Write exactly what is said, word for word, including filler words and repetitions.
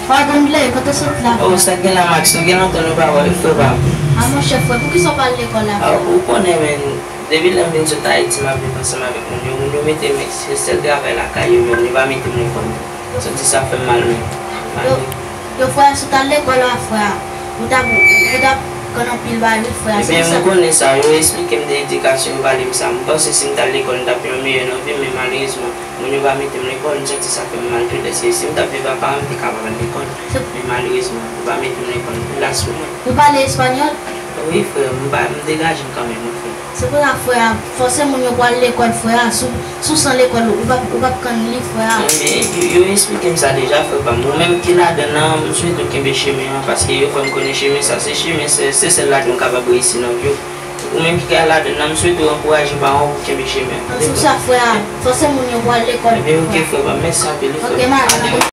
Pardon, Blay, kote w sot la? Oh, sa k gen la, Max? Nou gen lontan nou pa wè, wi, frè pa m. A monchè, frè, poukisa w pa al lekòl la, frè? Ah, ou konnen, men, depi lè m vin sot Ayiti, m ap viv ansanm avèk moun yo. Moun yo mete m, se sèl travay lakay yo, men yo pa mete m lekòl. Santi sa fè m mal, men. Yo, yo, frè, si w t al lekòl la, frè, ou t ap, ou t ap konn anpil bagay, wi, frè. Ebyen, m konnen sa, yo eksplike m de edikasyon, yo pale m sa. M panse si m t al lekòl, m t ap yon meyè nan vi m, men malerezman, moun yo pa mete m lekòl, m santi sa fè m mal tou, dèske si m t ap viv ak paran m, m te kapab al lekòl. Men malerezman, yo pa mete m lekòl, m pi las pou mwen. Ou pale espanyòl? Wi, frè, m pa, m degaje m kanmenm, wi, frè. Se pou sa, frè, fòse moun yo pou al lekòl, frè, si w, si w san lekòl, ou p ap, ou p ap konn li, frè. Men, yo, yo eksplike m sa deja, frè pa m. Ou menm ki ladann nan, m swete w kenbe chemen an, paske yo fè m konnen chemen sa, se chemen, se, se sèl ladan w kapab reyisi nan vi w. Ou menm ki ka ladann nan, m swete w ankouraje paran w pou kenbe chemen an. Nan sans sa, frè, fòse moun yo pou al lekòl. Ebyen, oke, frè pa m, mèsi anpil, wi, frè. Oke, m ale.